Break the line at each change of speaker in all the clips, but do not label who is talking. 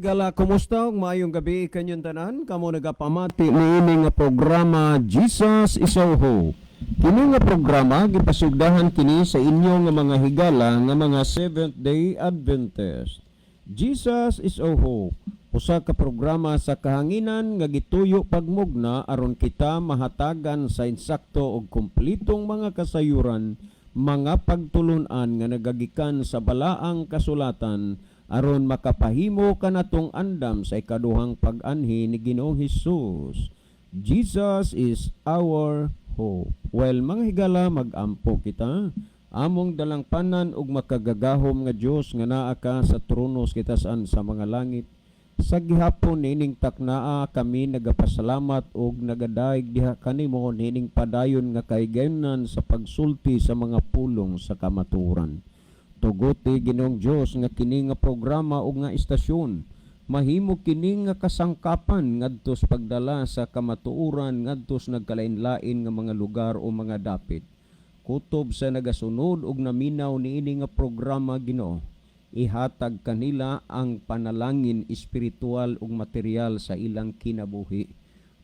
Higala, kumusta ug maayong gabi kanyong tanan kamo nagapamati niini nga programa, Jesus is Our Hope. Kini nga programa gipasugdahan kini sa inyo nga mga higala nga mga Seventh Day Adventist. Jesus is Our Hope. Usa ka programa sa kahanginan nga gituyo pagmugna aron kita mahatagan sa insakto ug kumpletong mga kasayuran, mga pagtulunan nga nagagikan sa balaang kasulatan aron makapahimo kanatong andam sa ikaduhang pag-anhi ni Ginoong Hesus. Jesus is our hope. Well, mga higala, mag-ampo kita. Among dalangpanan ug makagagahom nga Dios nga naa ka sa trono sa kitasan sa mga langit. Sa gihapon niining taknaa, kami nagapasalamat ug nagadayeg diha kanimo niining padayon nga kahigayonan sa pagsulti sa mga pulong sa kamatuoran. Tuguti, Ginoong Dios, nga kini nga programa ug nga istasyon mahimo kini nga kasangkapan ngadto sa pagdala sa kamatuoran ngadto sa nagkalain-lain nga mga lugar o mga dapit. Kutob sa nagasunod ug naminaw niini nga programa, Ginoo, ihatag kanila ang panalangin espiritual ug material sa ilang kinabuhi.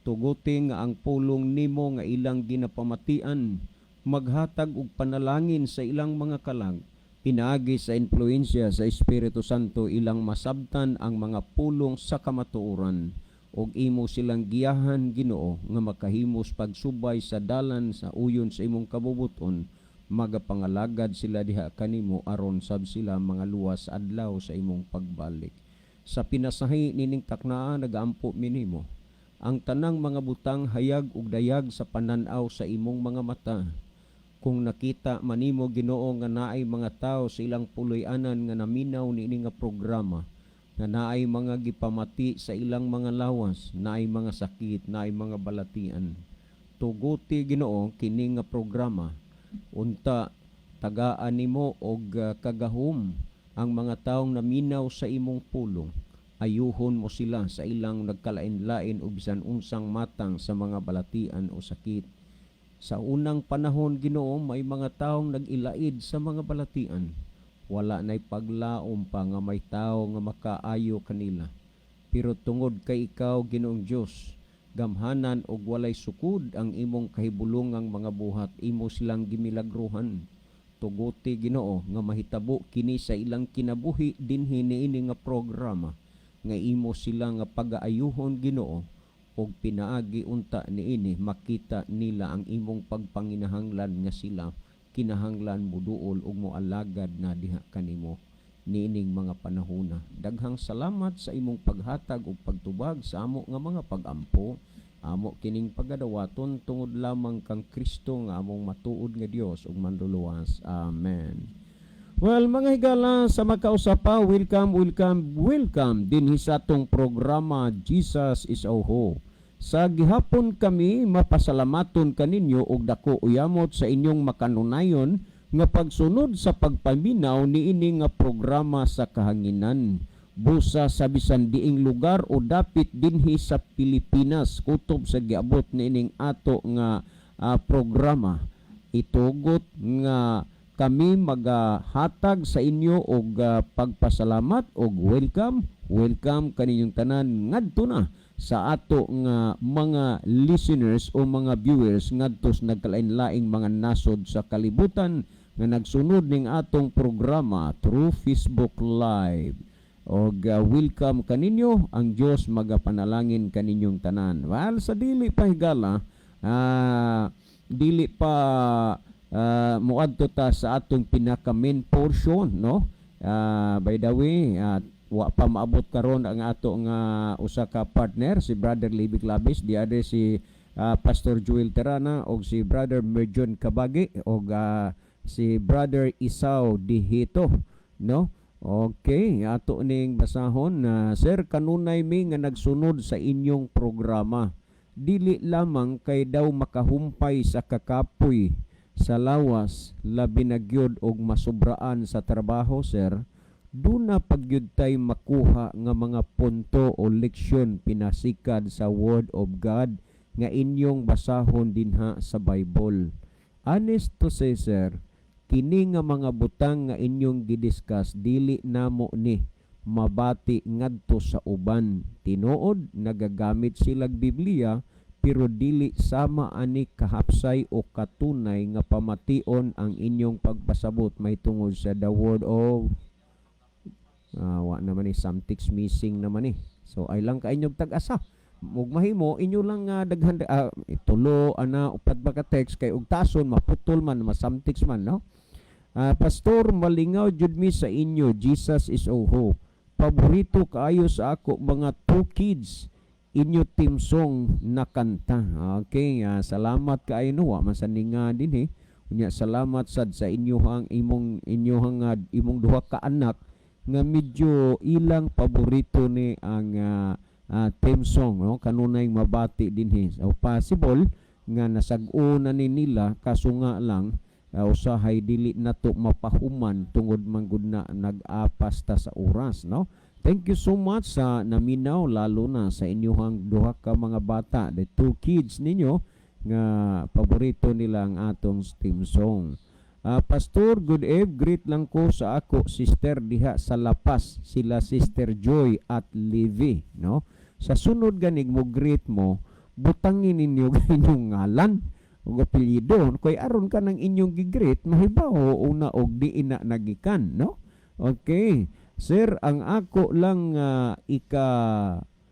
Tuguti nga ang pulong nimo nga ilang ginapamatian maghatag og panalangin sa ilang mga kalag. Pinaagi sa influensya sa Espiritu Santo, ilang masabtan ang mga pulong sa kamatuoran ug imo silang giyahan, Ginoo, nga makahimos pagsubay sa dalan sa uyon sa imong kabubuton. Magapangalagad sila diha kanimo aron sab sila mga luwas sa adlaw sa imong pagbalik. Sa pinasahi nining taknaa, nagaampo mi nimo. Ang tanang mga butang hayag ug dayag sa panan-aw sa imong mga mata. Kung nakita manimo, Ginoo, nga naay mga tawo sa ilang puloy-anan nga naminaw niini nga programa nga naay mga gipamati sa ilang mga lawas, naay mga sakit, naay mga balatian, tuguti, Ginoo, kini nga programa. Unta tagaan nimo og kagahom ang mga taong naminaw sa imong pulong. Ayuhon mo sila sa ilang nagkalain-lain o bisan unsang matang sa mga balatian o sakit. Sa unang panahon, Ginoo, may mga taong nag-ilaid sa mga balatian. Wala na'y paglaom pa nga may tao nga makaayo kanila. Pero tungod kay ikaw, Ginoong Dios, gamhanan og walay sukod ang imong kahibulungang mga buhat, imo silang gimilagruhan. Tuguti, Ginoo, nga mahitabo kini sa ilang kinabuhi dinhi niini nga programa nga imo sila nga pagaayuhon, Ginoo, og pinaagi unta niini makita nila ang imong pagpanginahanglan nga sila kinahanglan muduol ug moalagad na diha kanimo niining mga panahona. Daghang salamat sa imong paghatag ug pagtubag sa amo nga mga pagampo. Amo kining pagadawaton tungod lamang kang Kristo nga among matuod nga Dios ug manluluwas. Amen. Well, mga higala, sa makausa pa, welcome, welcome, welcome dinhi sa atong programa, Jesus is Our Hope. Sa gihapon kami mapasalamaton kaninyo og dako uyamot sa inyong makanunayon nga pagsunod sa pagpaminaw niini nga programa sa kahanginan. Busa sa bisan diing lugar o dapit dinhi sa Pilipinas, kutob sa giabot niining ato nga programa, itugot nga kami magahatag sa inyo og pagpasalamat og welcome, welcome kaninyong tanan ngadto na sa ato nga mga listeners o mga viewers ngadto sa nagkalain-laing mga nasod sa kalibutan nga nagsunod ning atong programa through Facebook Live. Og welcome kaninyo, ang Dios magapanalangin kaninyong tanan. Well, sa dili pa, higala, dili pa muadto ta sa atong pinaka main portion, no? By the way, wa pa maabot karon ang ato nga usa ka partner, si Brother Libby Clavis, di other si Pastor Joel Terana og si Brother Merjon Kabagi og si Brother Isaw Dihito, no? Okay, ato ning basahon na, "Sir, kanunay mi nga nagsunod sa inyong programa. Dili lamang kay daw makahumpay sa kakapoy sa lawas, labi na gyud og masubraan sa trabaho, sir. Duna pagyud tay makuha nga mga punto o leksyon pinasikad sa Word of God nga inyong basahon dinha sa Bible. Honest to say, sir, kini nga mga butang nga inyong gidiscuss, dili namo ni mabati ngadto sa uban. Tinuod nagagamit silag Biblia, pero dili sama ani kahapsay o katunay nga pamation ang inyong pagpasabot may tungod sa the word of. Wa naman ni, something's missing naman eh. So ay lang ka inyong tag-asa. Ug mahimo inyo lang daghan, tulo ana, upat ba ka text, kay og tason maputol man, masamtix man, no? Pastor, malingaw jud mi sa inyo. Jesus is our hope. Paborito kaayo sa ako mga two kids inyo theme song na kanta. Okay, salamat kaayo, no. Wa man sa ninga din eh. Unya salamat sad sa inyohang imong inyohang imong duha ka anak nga medyo ilang paborito ni ang theme song, no, kanunay mabati dinhi. So possible nga nasag-o na ni nila, kaso nga lang usahay dili nato mapahuman tungod man gud na nag-apas ta sa oras, no? Thank you so much sa naminaw, lalo na sa inyong duha ka mga bata, the two kids ninyo nga paborito nila ang atong theme song. Pastor, good eve. Greet lang ko sa ako sister diha sa Lapas, sila Sister Joy at Livy, no? Sa sunod ganig mo greet mo, butangin ninyo inyong ngalan ug apelyido kay aron ka ng inyong gi-greet mahibaw una og di ina nagikan, no? Okay. Sir, ang ako lang ika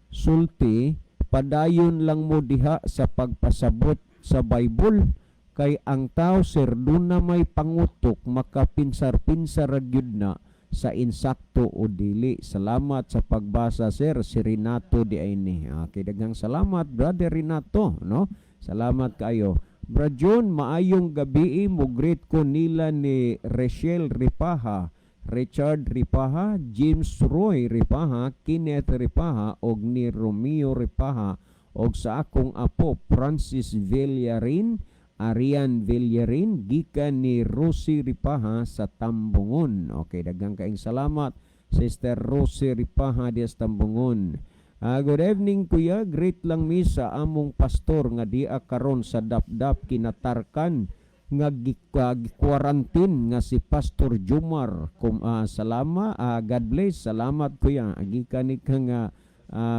sulti, padayon lang mo diha sa pagpasabot sa Bible kay ang tao, sir, duna may pangutok, makapinsar-pinsar ra gyud na sa insakto o dili. Salamat sa pagbasa, sir. Si Renato di ay ni. Okay, daghang salamat, Brother Renato, no? Salamat kayo. Brad John, maayong gabi. Mo greet ko nila ni Rachel Ripaha, Richard Ripaha, James Roy Ripaha, Kenneth Ripaha og ni Romeo Ripaha og sa akong apo Francis Villarin, Arian Villarin, gikan ni Rosie Ripaha sa Tambungon. Okay, daghang kaing salamat, Sister Rosie Ripaha diya sa Tambungon. Good evening, kuya, greet lang mi sa among pastor nga dia karon sa Dapdap, Kinatarkan nga gi-quarantine nga si Pastor Jumar. Kum, salama, God bless. Salamat, kuya. Gikan ni kang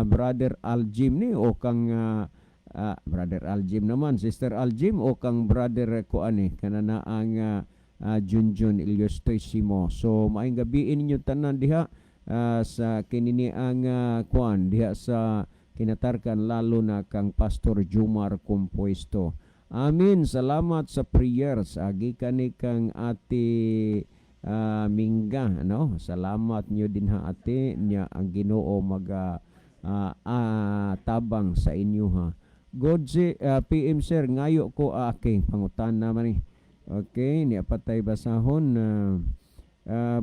Brother Aljim ni o kang Brother Aljim naman, Sister Aljim o kang Brother kuan kanana ang Junjun Ilustrisimo. So maayong gabi ninyo tanan diha sa kinini ang kuan diha sa Kinatarkan, lalo na kang Pastor Jumar Compuesto. Amin. Salamat sa prayers. Agi kani kang Ate Mingga, no? Salamat niyo din ha, ate, nya ang Ginoo maga tabang sa inyo ha. God si PM sir, ngayo ko okay pangutan naman ni. Okay, niya patay basahon na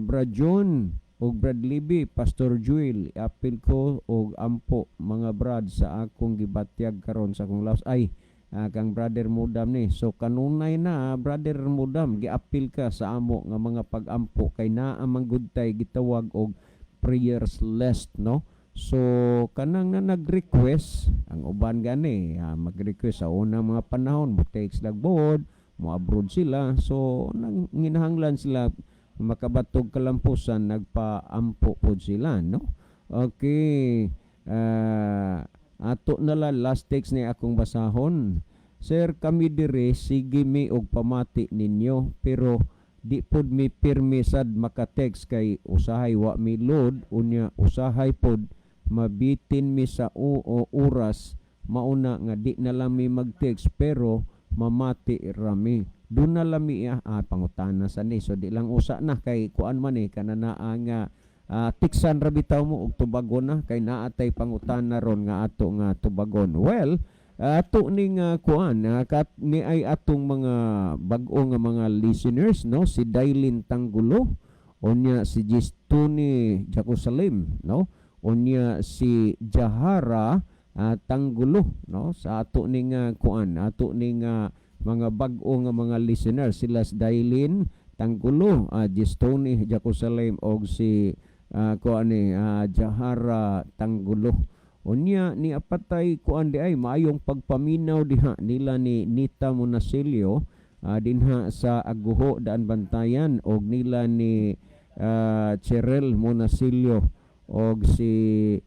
Brad John ug Brad Libby, Pastor Joel, apil ko og ampo mga brad sa akong gibatyag karon sa akong lawas. Ay, kang Brother Mudam ni. So kanunay na, Brother Mudam, giapil ka sa amo nga mga pag-ampo kay naa man gud tay gitawag og prayers list, no? So kanang na nag-request, ang uban gani mag-request sa unang mga panahon, mo text lag board, mo abroad sila. So nang nginahanglan sila makabatog kalampusan, nagpaampo pod sila, no? Okay. Ato na lang last text ni akong basahon. Sir, kami dire sige mi og pamati ninyo, pero di pod mi pirmi sad maka-text kay usahay wa mi load, unya usahay pod mabitin mi sa o oras, mauna nga di na lang mi mag-text, pero mamati rami. Doon na lang mi pangutana sa ni. So di lang usa na kay kuan man eh kanana nga tiksan ra bitaw mo og tubagon na kay naa tay pangutana ron nga ato nga tubagon. Well, ato ning kuan kat ni ay atong mga bag-o nga mga listeners, no, si Dailin Tanggulo, unya si Gistuni Jerusalem, no, unya si Jahara Tanggulo, no, sa ato ning kuan, ato ning mga bag-o nga mga listeners, sila si Dailin Tanggulo, Gistuni Jerusalem og si kuan ni Jahara Tanggulo. Unya ni apatay kuan di ay maayong pagpaminaw diha nila ni Nita Monasilio dinha sa Aguho, Daan Bantayan, og nila ni Cherel Monasilio. og si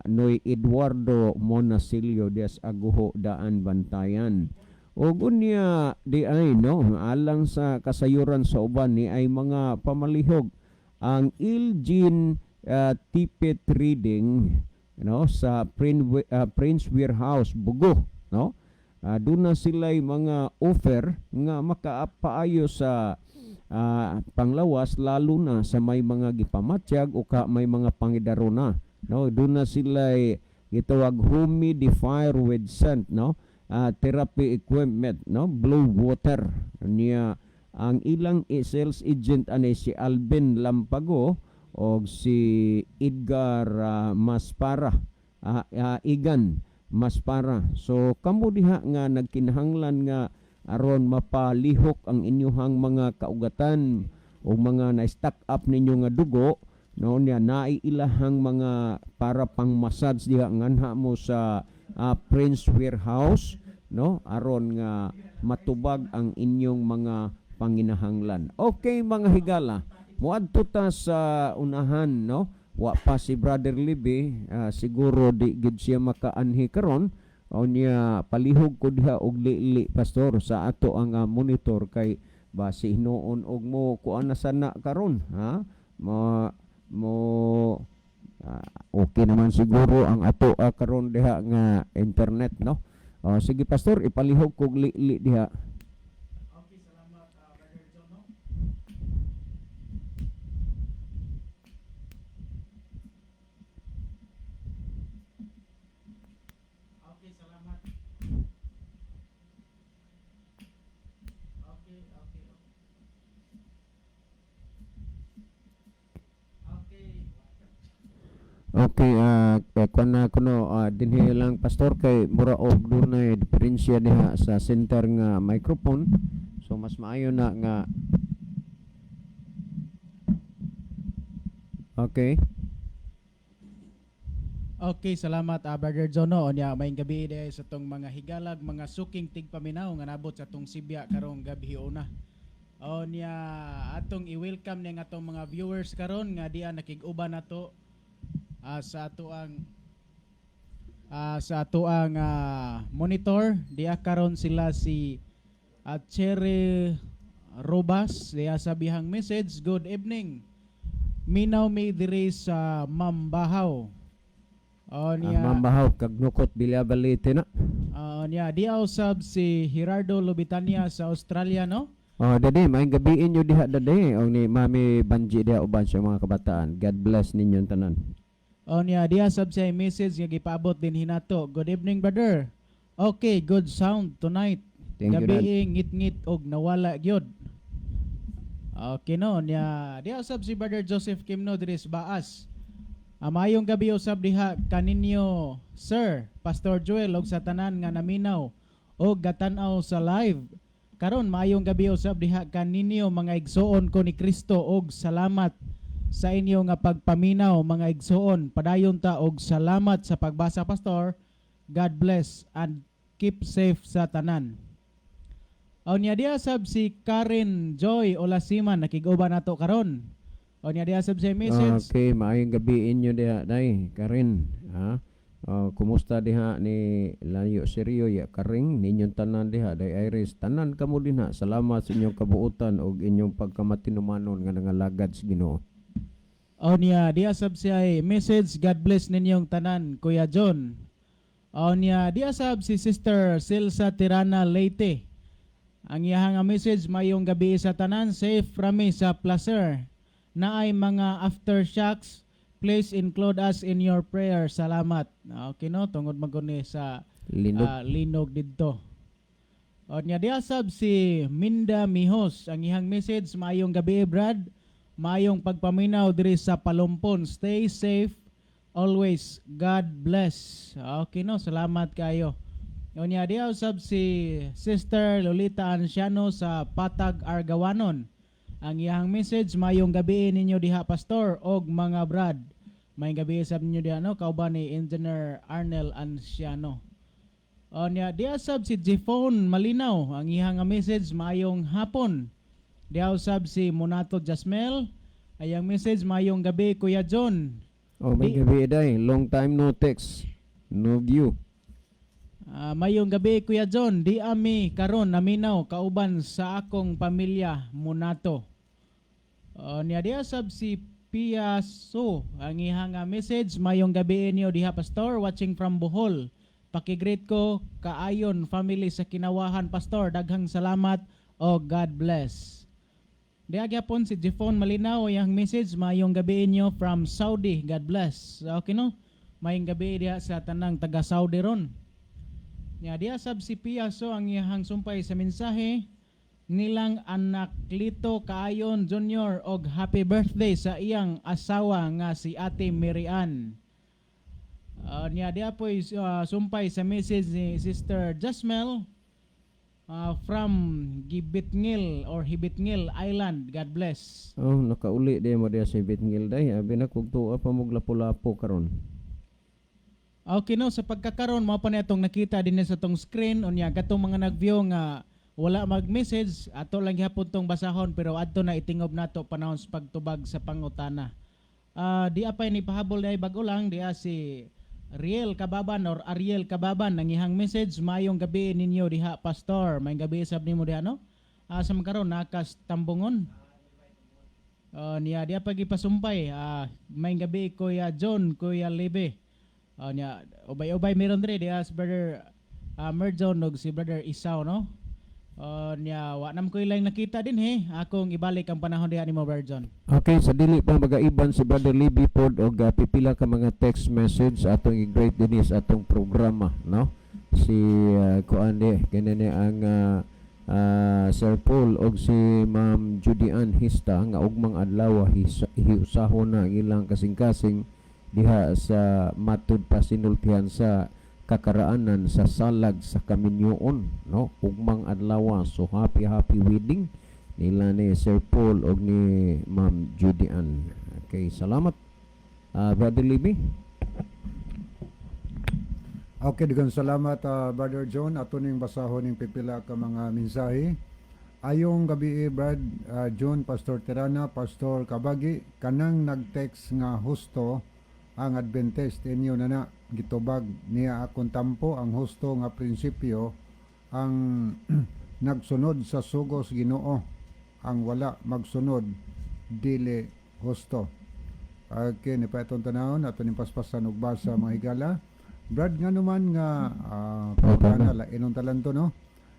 Noy Eduardo Monasilio des Aguho, Daan, Bantayan. Og unya di ay, no, alang sa kasayuran sa uban ni ay mga pamalihog ang Iljin Tipe Trading, no, sa Prince Warehouse, Bugo, no. Doon na sila'y mga offer nga makapaayo sa panglawas, lalo na sa may mga gipamatyag o ka may mga pangidarona, no. Doon na sila'y gitawag humidifier with scent, no, therapy equipment, no, blue water niya. Ang ilang sales agent ani si Alvin Lampago og si Edgar Maspara, Igan Maspara. So kamo diha nga nagkinahanglan nga aron mapalihok ang inyuhang mga kaugatan o mga na-stack up ninyo nga dugo, no, niya naiilahang mga para pang massage diha, nganha mo sa Prince Warehouse, no, aron nga matubag ang inyong mga panginahanglan. Okay, mga higala, moadto ta sa unahan, no. Wa pa si Brother Libby, siguro di gid siya makaanhi karon. O niya palihog ko diha og lili, pastor, sa ato ang monitor kay basi hinuon og mo kuan na sana karon, ha, mo mo okay naman siguro ang ato karon diha nga internet, no. Oh, sige pastor, ipalihog kog lili diha.
Okay, salamat, Brother John, no? Okay, salamat. Okay. Okay.
Okay, kuan na kuno dinhi lang, pastor, kay mura og dunay diferensya diha sa center nga microphone. So mas maayo na nga. Okay.
Okay, salamat, Brother John, no. Unya may gabi diay sa tong mga higalag, mga suking tigpaminaw nga nabot sa tong sibya karong gabi una. Unya atong i-welcome ning atong mga viewers karon nga diya nakig-uban nato sa ato ang monitor diya karon. Sila si Cherry Robas diya sa bihang message, "Good evening, minaw mi diri sa Mambahaw." O niya.
Mambahaw kag nukot Bilyabalite na.
Niya diaw sab si Gerardo Lubitania sa Australia, no.
Oh, dade, may gabiin nyo diha dade. O ni Mami Banji diha uban sa mga kabataan. God bless ninyong tanan.
O niya diya sab siya message nga gipaabot din hinato. "Good evening, brother. Okay, good sound tonight."
Thank you, Dad.
Gabi ngit-ngit og nawala gyud. Okay, no, niya diha usab si Brother Joseph Kimno diri sa Baas. Amayong gabi usab diha kaninyo, Sir Pastor Joel, og sa tanan nga naminaw og gatan-aw sa live. Karon maayong gabi usab diha kaninyo, mga igsuon ko ni Kristo, og salamat sa inyo nga pagpaminaw, mga igsuon. Padayon ta og salamat sa pagbasa, Pastor. God bless and keep safe sa tanan. O niya diya sab si Karen Joy Olasiman nakig-uban nato karon. O niya diya sab siya message.
Okay, maayong gabi inyo diha day, Karin. Ha? Oh, kumusta diha ni Layo Seryo ya Karing ninyong tanan diha day Iris tanan kamo dinha. Salamat sa inyong kabuutan og inyong pagkamatinumanon nga nangalagad sa Ginoo.
O niya diya sab siya message, "God bless ninyong tanan, Kuya John." O niya diya sab si Sister Silsa Tirana Leyte. Ang iyahang nga message, "Mayong gabi sa tanan, safe rami sa placer. Naay mga aftershocks, please include us in your prayer. Salamat." Okay, no, tungod man gud ni sa
Linog.
Linog didto. O niya diha sab si Minda Mihos, ang iyang message, "Maayong gabi, Brad. Maayong pagpaminaw diri sa Palumpon. Stay safe always. God bless." Okay, no, salamat kayo. O niya diha usab si Sister Lolita Anciano sa Patag Argawanon. Ang iyang message, "Maayong gabi ninyo diha, Pastor og mga brad." Maayong gabi sab ninyo diha, no, kauban ni Engineer Arnel Anciano. O niya diha sab si Jifon Malinaw, ang iyang nga message, "Maayong hapon." Diha usab si Monato Jasmel, Ayang message, "Mayong gabi, Kuya John."
Oh, may gabi day. Long time no text. No view.
Ah, "Mayong gabi, Kuya John, di ami karon naminaw kauban sa akong pamilya munato." Niya diha sab si Pia So ang ihang nga message, "Mayong gabi niyo diha, Pastor, watching from Bohol. Paki-greet ko kaayon family sa Kinawahan, Pastor. Daghang salamat o God bless." Diha gyapon si Jifon Malinaw, iyang message, "Mayong gabi inyo from Saudi. God bless." Okay no? Mayong gabi diha sa tanang taga Saudi ron. Nya diha sab si Pia So ang iyang sumpay sa mensahe nilang anak Lito Kaayon Jr. og happy birthday sa iyang asawa nga si Ate Mary Ann. Niya diha po'y sumpay sa message ni Sister Jasmel from Gibitngil or Hibitngil Island. God bless.
Oh, nakauli di mo diya sa Bitngil day. Abi na kog tuwa pa mo lapu-lapu karon.
Okay no, sa pagkakaron mao pa ni atong nakita din sa tong screen. Unya katong mga nag-view nga wala mag-message, ato lang gihapon tong basahon, pero adto na itingob nato panahon sa pagtubag sa pangutana. Ah, di apay ni pahabol ay bag-o lang diya si Riel Kababan or Ariel Kababan nang ihang message, "Mayong gabi ninyo diha, Pastor." Mayong gabi sab nimo diha no. Ah, sa karon nakas Tambungon. Niya diya pag ipasumpay, "Mayong gabi, Kuya John, Kuya Libe." Niya ubay-ubay meron diri diya si Brother Merjon og si Brother Isaw no. Niya wa nam ko ilang nakita din he. Akong ibalik ang panahon diha nimo, Brother John.
Okay, sa dili pa magaiban si Brother Libby pod og pipila ka mga text message, atong i-greet dinhi sa atong programa, no? Si kuan di kini ni ang Sir Paul og si Ma'am Judy Ann Hista nga ugmang adlaw hiusahon na ang ilang kasing-kasing diha sa matud pa sinultihan sa kakaraanan sa Salag sa Kaminyoon, no? Ugmang adlaw, so happy happy wedding nila ni Sir Paul og ni Ma'am Judy Ann. Okay, salamat. Brother Libby.
Okay, daghang salamat, Brother John. Ato ning basahon ning pipila ka mga mensahe. Ayong gabi, Brad John, Pastor Tirana, Pastor Kabagi, kanang nag-text nga husto ang Adventist, inyo na na gitubag niya akong tampo. Ang husto nga prinsipyo ang nagsunod sa sugos Ginoo, ang wala magsunod dili husto. Okay, ni pa itong tanawon ato ning paspasan og basa, mga higala. Brad, nga naman nga
Okay.
na lainong talanto no.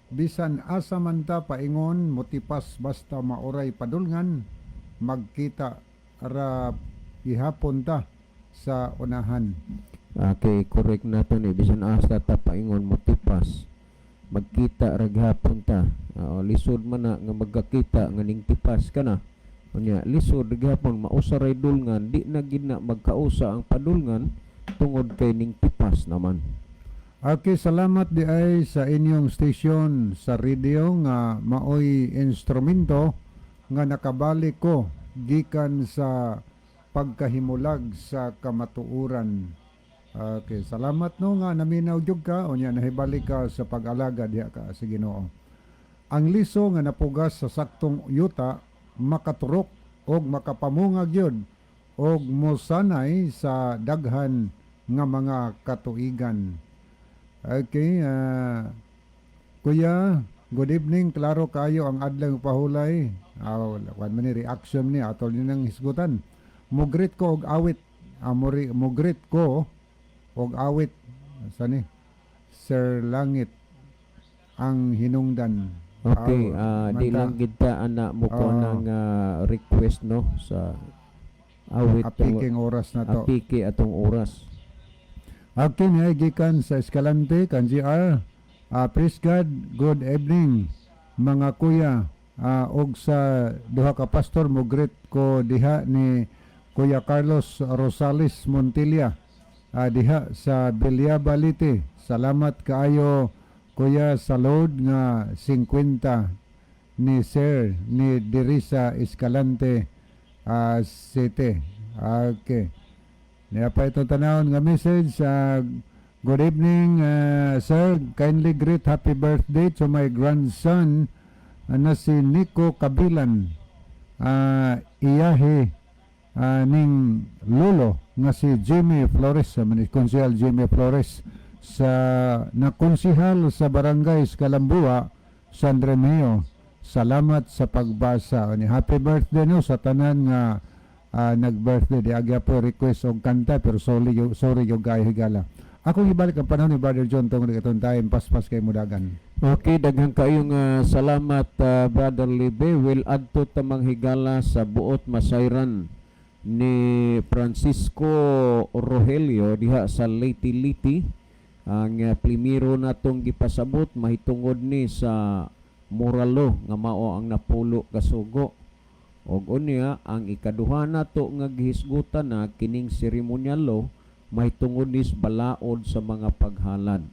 Bisan asa man ta paingon motipas, basta maoray padulngan, magkita ra gihapon ta sa unahan.
Okay, correct na to ni bisan asa ta paingon motipas, magkita ra gihapon ta. Lisod man na nga magkakita nga ning tipas ka na. Unya lisod gihapon mausa ray dulngan, di na gid na magkausa ang padulngan tungod kay ning tipas naman.
Okay, salamat di ay sa inyong station sa radio nga maoy instrumento nga nakabalik ko gikan sa pagkahimulag sa kamatuoran. Okay, salamat no nga naminaw jud ka, unya nahibalik ka sa pag-alaga diha ka sa Ginoo. Ang liso nga napugas sa saktong yuta makaturok og makapamunga gyud og mosanay sa daghan nga mga katuigan. Okay, Kuya, good evening. Klaro kayo ang adlaw pahulay. Ah, wala man ni reaction ni atol ni nang hisgutan. Mugrit ko og awit. Ah, mugrit ko og awit. Sani? Sir Langit ang hinungdan.
Okay,
Ah,
di
manta.
lang gid ta ana mo ko
Ah.
ng request no sa awit.
Apiking oras na to.
Apiki atong oras.
Okay, niya gikan sa Escalante, kan GR. Praise God, good evening mga kuya. Og sa duha ka pastor, mo greet ko diha ni Kuya Carlos Rosales Montilla diha sa Villaba, Leyte. Salamat kaayo, Kuya, sa load nga 50 ni Sir ni diri sa Escalante City. Okay. Niya pa itong tanawon nga message. "Good evening, sir. Kindly greet happy birthday to my grandson na si Nico Kabilan. Iyahe ning lolo nga si Jimmy Flores sa, Konsehal Jimmy Flores sa nakonsehal sa Barangay Kalambua, San Remigio. Salamat sa pagbasa. Ni happy birthday, no, sa tanan nga nag-birthday. Di agya po request og kanta, pero sorry sorry yung kaayo, higala. Ako ibalik ang panahon ni Brother John tungod itong time paspas kay mudagan.
Okay, daghang kayong salamat, Brother Libe. Will adto ta, mga higala, sa buot masayran ni Francisco Rogelio diha sa Leyte Leyte. Ang primero natong gipasabot mahitungod ni sa moral law nga mao ang napulo ka sugo. Og unya ang ikaduha nato nga gihisgutan na kining ceremonial law mahitungod ni sa balaod sa mga paghalad.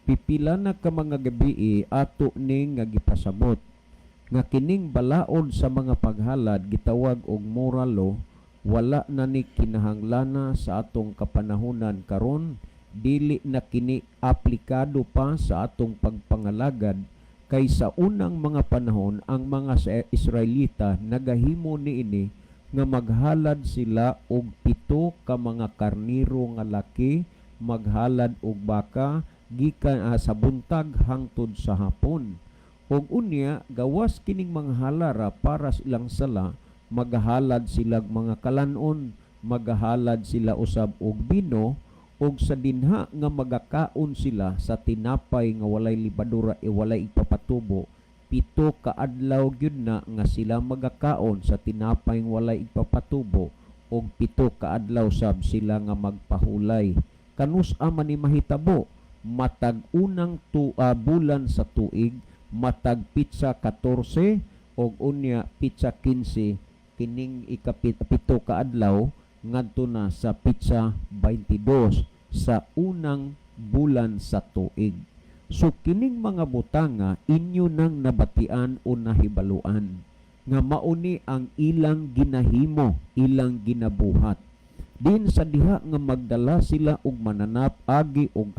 Pipila na ka mga gabii ato ning nga gipasabot nga kining balaod sa mga paghalad, gitawag og moral law, wala na ni kinahanglana sa atong kapanahunan karon. Dili na kini aplikado pa sa atong pagpangalagad kay sa unang mga panahon ang mga sa Israelita nagahimo niini nga maghalad sila og 7 ka mga karniro nga laki, maghalad og baka gikan sa buntag hangtod sa hapon. Og unya gawas kining mga halara para sa ilang sala, magahalad silag mga kalanon, magahalad sila usab og bino, og sa dinha nga magakaon sila sa tinapay nga walay libadura e walay ipapatubo. 7 ka adlaw gyud na nga sila magakaon sa tinapay nga walay ipapatubo, og 7 ka adlaw sab sila nga magpahulay. Kanus-a man ni mahitabo? Matag unang bulan sa tuig, matag pitsa 14 og unya pitsa 15, kining ikapito ka adlaw ngadto na sa pitsa 22 sa unang bulan sa tuig. So kining mga butanga inyo nang nabatian o nahibaluan nga mauni ang ilang ginahimo, ilang ginabuhat. Din sa diha nga magdala sila og mananap agi og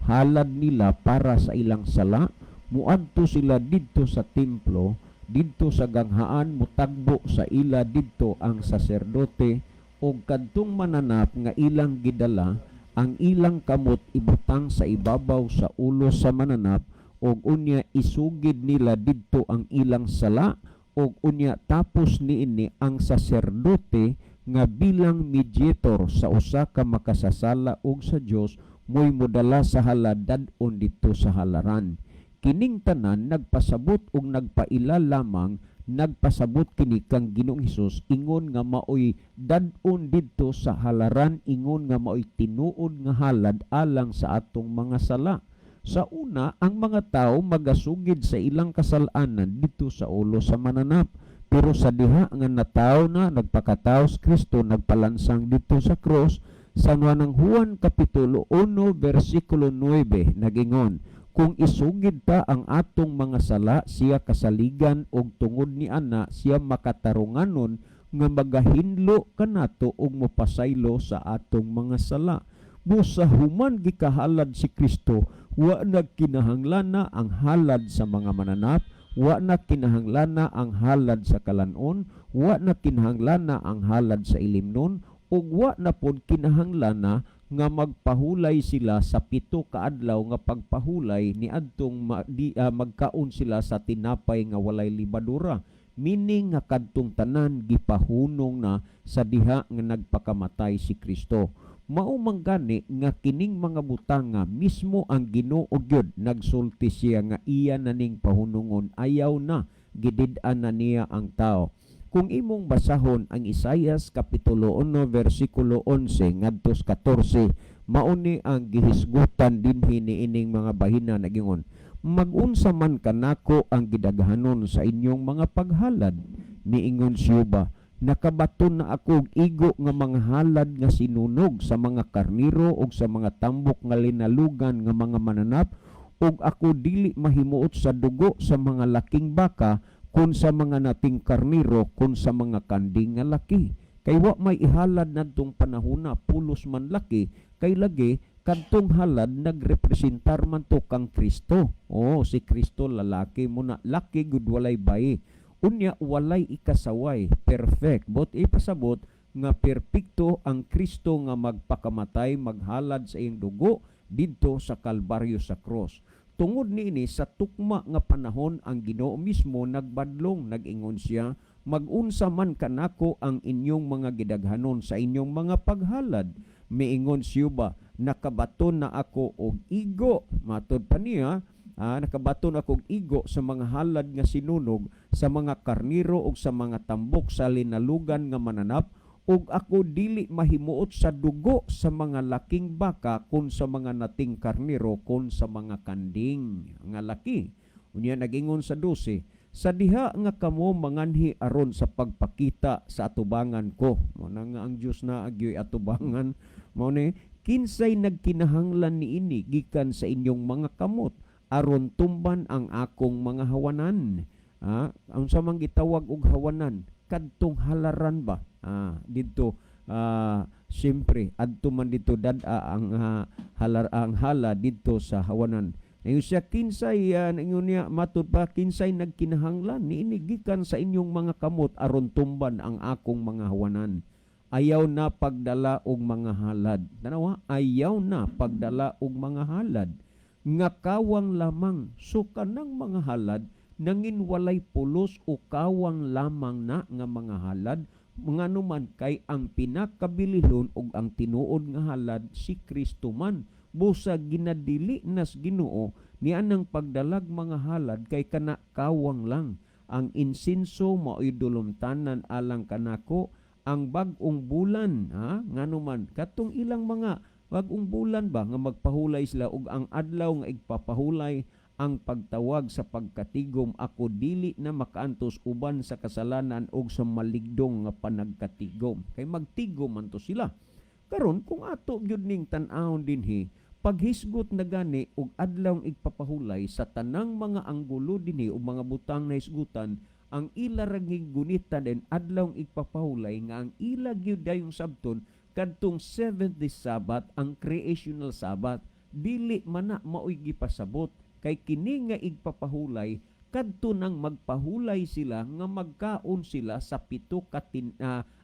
halad nila para sa ilang sala, muadto sila didto sa templo, didto sa ganghaan, mutagbo sa ila didto ang saserdote og kadtong mananap nga ilang gidala, ang ilang kamot ibutang sa ibabaw sa ulo sa mananap og unya isugid nila didto ang ilang sala. Og unya tapos niini, ang saserdote nga bilang mediator sa usa ka makasasala ug sa Dios mo'y modala sa halad dad-on didto sa halaran. Kining tanan nagpasabot og nagpaila lamang, nagpasabot kini kang Ginoong Hesus ingon nga maoy dad-on didto sa halaran, ingon nga maoy tinuod nga halad alang sa atong mga sala. Sa una, ang mga tao magasugid sa ilang kasalanan didto sa ulo sa mananap. Pero sa diha nga natawo na, nagpakatawo si Kristo, nagpalansang didto sa cross, sa ng Juan Kapitulo 1 versikulo 9 nagingon, "Kung isugid ta ang atong mga sala, siya kasaligan og tungod ni ana siya makatarunganon nga magahinlo kanato ug mopasaylo sa atong mga sala." Busa human gikahalad si Kristo, wa nagkinahanglana ang halad sa mga mananap, wa na kinahanglana ang halad sa kalanon, wa na kinahanglana ang halad sa ilimnon, ug wa na pod kinahanglana nga magpahulay sila sa 7 ka adlaw nga pagpahulay niadtong magkaon sila sa tinapay nga walay libadura. Meaning nga kadtong tanan gipahunong na sa diha nga nagpakamatay si Kristo. Mao man gani nga kining mga butanga, mismo ang Ginoo gyud nagsulti siya nga iya na ning pahunungon, ayaw na, gidid-an na niya ang tao. Kung imong basahon ang Isayas Kapitulo 1 versikulo 11 ngadto sa 14, mauni ang gihisgutan dinhi niining mga bahina. Nagingon, "Magunsa man kanako ang gidaghanon sa inyong mga paghalad, niingon si Jehova. Nakabaton na ako og igo nga mga halad nga sinunog sa mga karniro ug sa mga tambok nga linalugan nga mga mananap, ug ako dili mahimuot sa dugo sa mga laking baka kun sa mga nating karniro kun sa mga kanding nga laki." Kay wa may ihalad nadtong panahona, pulos man laki, kay lagi kadtong halad nagrepresentar man to kang Kristo. Oh, si Kristo lalaki mo na, laki gud, walay bayi. Unya walay ikasaway, perfect. But ipasabot nga perpekto ang Kristo nga magpakamatay, maghalad sa iyang dugo didto sa Kalbaryo, sa cross. Tungod niini, sa tukma nga panahon ang Ginoo mismo nagbadlong, nag-ingon siya, "Magunsa man kanako ang inyong mga gidaghanon sa inyong mga paghalad?" Miingon siya ba, "Nakabaton na ako og igo." Matod pa niya, "Nakabaton ako og igo sa mga halad nga sinunog, sa mga karniro ug sa mga tambok sa linalugan nga mananap, ug ako dili mahimuot sa dugo sa mga laking baka kon sa mga nating karniro kon sa mga kanding nga laki." Unya nagingon sa 12, "Sa diha nga kamo manganhi aron sa pagpakita sa atubangan ko." Mao na nga ang Dios na agyoy atubangan. Mao ni, "Kinsay nagkinahanglan niini gikan sa inyong mga kamot aron tumban ang akong mga hawanan?" Unsa man gitawag og hawanan? Kadtong halaran ba? Didto siyempre adto man dito dad-a ang halar, ang hala didto sa hawanan. Ingon siya, kinsay ingon niya matud pa, "Kinsay nagkinahanglan niini gikan sa inyong mga kamot aron tumban ang akong mga hawanan? Ayaw na pagdala og mga halad." Tanawa, ayaw na pagdala og mga halad nga kawang lamang. So kanang mga halad nangin walay pulos o kawang lamang na nga mga halad, ngano man kay ang pinakabilihon og ang tinuod nga halad si Kristo man. Busa ginadili nas Ginoo ni anang pagdalag mga halad kay kana kawang lang. "Ang insinso mao'y dulumtanan alang kanako, ang bag-ong bulan," ha, ngano man katong ilang mga bag-ong bulan ba nga magpahulay sila, "ug ang adlaw nga igpapahulay ang pagtawag sa pagkatigom. Ako dili na makaantos uban sa kasalanan og sa maligdong nga panagkatigom," kay magtigom man to sila. Karon kung ato gyud ning tan-awon dinhi, paghisgot na gani og adlaw igpapahulay, sa tanang mga anggulo dinhi o mga butang na hisgutan, ang ila ra gunitan din adlaw igpapahulay, nga ang ila gyud dayong sabton kadtong seventh day Sabbath, ang creational Sabbath. Dili man na maoy gipasabot, kay kini nga igpapahulay kadto nang magpahulay sila nga magkaon sila sa 7 ka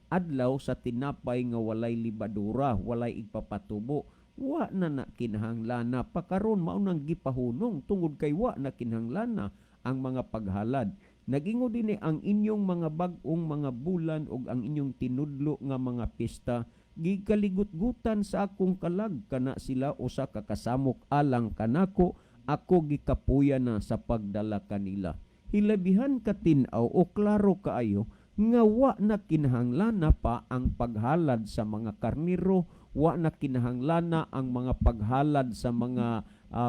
adlaw sa tinapay nga walay libadura, walay igpapatubo. Wa na na kinahanglan pa karon, mao nang gipahunong tungod kay wa na kinahanglan ang mga paghalad. Nagingon dinhi, "Ang inyong mga bag-ong mga bulan ug ang inyong tinudlo nga mga pista gikaligutgutan sa akong kalag. Kana sila usa ka kasamok alang kanako. Ako gikapuya na sa pagdala kanila." Hilabihan katin-aw o klaro kaayo nga wa na kinahanglan pa ang paghalad sa mga karniro, wa na kinahanglan ang mga paghalad sa mga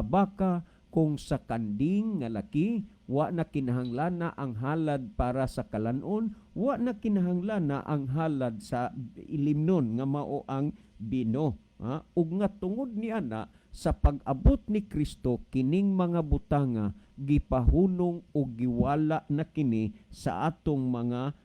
baka kung sa kanding nga laki, wa na kinahanglan ang halad para sa kalanon, wa na kinahanglan ang halad sa ilimnon nga mao ang bino. Ha? Ug nga tungod ni ana, sa pag-abot ni Kristo, kining mga butanga gipahunong o giwala na kini sa atong mga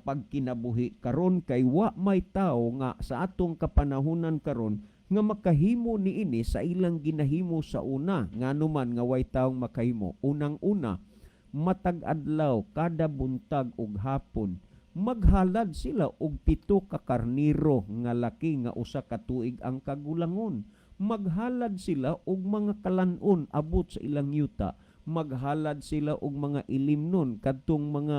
pagkinabuhi karon, kay wa may tao nga sa atong kapanahunan karon nga makahimo niini sa ilang ginahimo sa una. Ngano man nga way taong makahimo? Unang-una, matag adlaw, kada buntag ug hapon, maghalad sila og 7 ka karniro nga laki nga 1 ka tuig ang kagulangon. Maghalad sila og mga kalanon abot sa ilang yuta. Maghalad sila og mga ilimnon, kadtong mga